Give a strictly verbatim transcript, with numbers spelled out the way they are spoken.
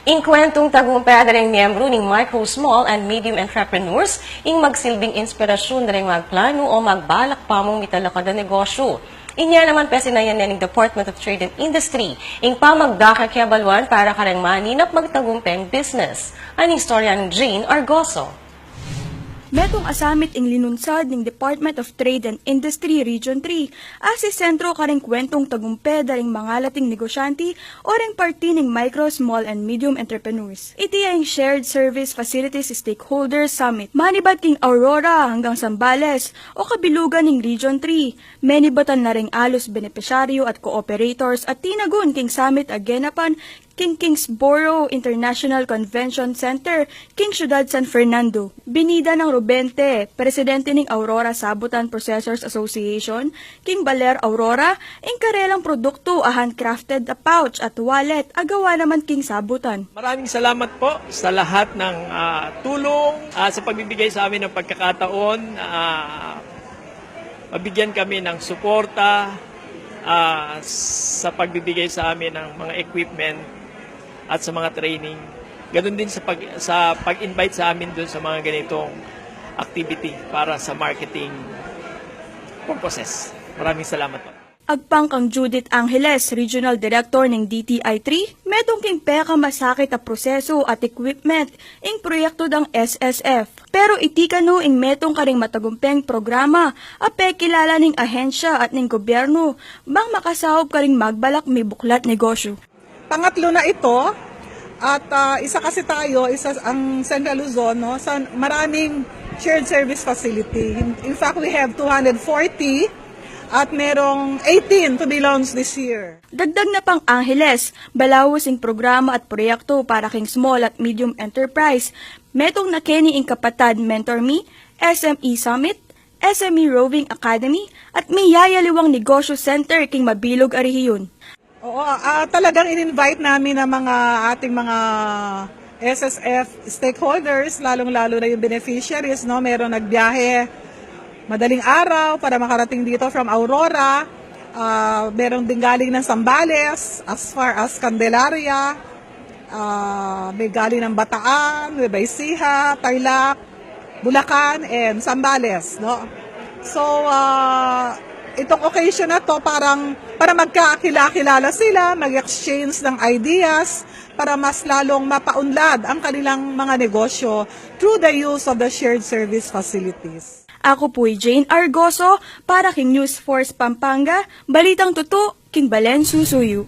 Ing kwentung tagumpe da ring miyembru ning Micro, Small and Medium Entrepreneurs, ing magsilbing inspirasyun da ring magplanu o magbalak pa mung mitalakad a negosyu. Inya naman pesinayan ne ning Department of Trade and Industry ing pamagdakil kebaluan para kareng maninap magtagumpeng business. Aning istorya nang Jane Argoso. Metung a summit ing linunsad ning Department of Trade and Industry Region three, a sisentro karing kwentung tagumpe da ring mangalating negosyante o ring parti ning Micro, Small and Medium Entrepreneurs. Iti ing Shared Service Facilities Stakeholders Summit. Manibat king Aurora anggang Zambales o kabilugan ning Region three, menibatan na ring alus benepisyaryu at cooperators a tinagun king summit a genapan king Kingsborough International Convention Center, king syudad San Fernando. Binida nang Robente, presidente ning Aurora Sabutan Processors Association, king Baler Aurora, ing karelang produktu a handcrafted a pouch at wallet a gawa naman king sabutan. Maraming salamat po sa lahat ng, ah, tulong, ah, sa pagbibigay sa amin ng pagkakataon, ah, mabigyan kami ng suporta, ah, sa pagbibigay sa amin ng mga equipment at sa mga training. Ganun din sa pag-, sa pag-invite sa amin dun sa mga ganitong activity para sa marketing purposes. Maraming salamat po. Agpang kang Judith Angeles, Regional Director ning D T I three, metung king pekamasakit a prosesu at equipment ing proyektu dang S S F. Pero iti kanu ing metung karing matagumpeng programa a pekilala ning ahensya at ning gobyernu bang makasaup karing magbalak mibuklat negosyu. Pangatlo na ito, at, ah, isa kasi tayo, isa ang Central Luzon, no, sa maraming shared service facility. In, in fact, we have two hundred forty at merong eighteen to be launched this year. Dagdag na pang Angeles, balaus ing programa at proyektu para king small at medium enterprise. Metung na keni ing Kapatad Mentor Me, S M E Summit, S M E Roving Academy, at miyayaliwang negosyo center king mabilug a rehiyun. Oo, ah, talagang in-invite namin ang mga, ating mga S S F stakeholders, lalong-lalo na yung beneficiaries, no? Merong nagbiyahe madaling araw para makarating dito from Aurora. Ah, merong din galing ng Zambales, as far as Candelaria. Ah, may galing ng Bataan, Nueva Ecija, Tarlac, Bulacan, and Zambales, no? So, ah, itong occasion na 'to, parang para magkakilala sila, mag-exchange ng ideas, para mas lalong mapaunlad ang kanilang mga negosyo through the use of the shared service facilities. Aku pu i Jane Argoso para king News Force Pampanga, balitang tutu king balen susuyu.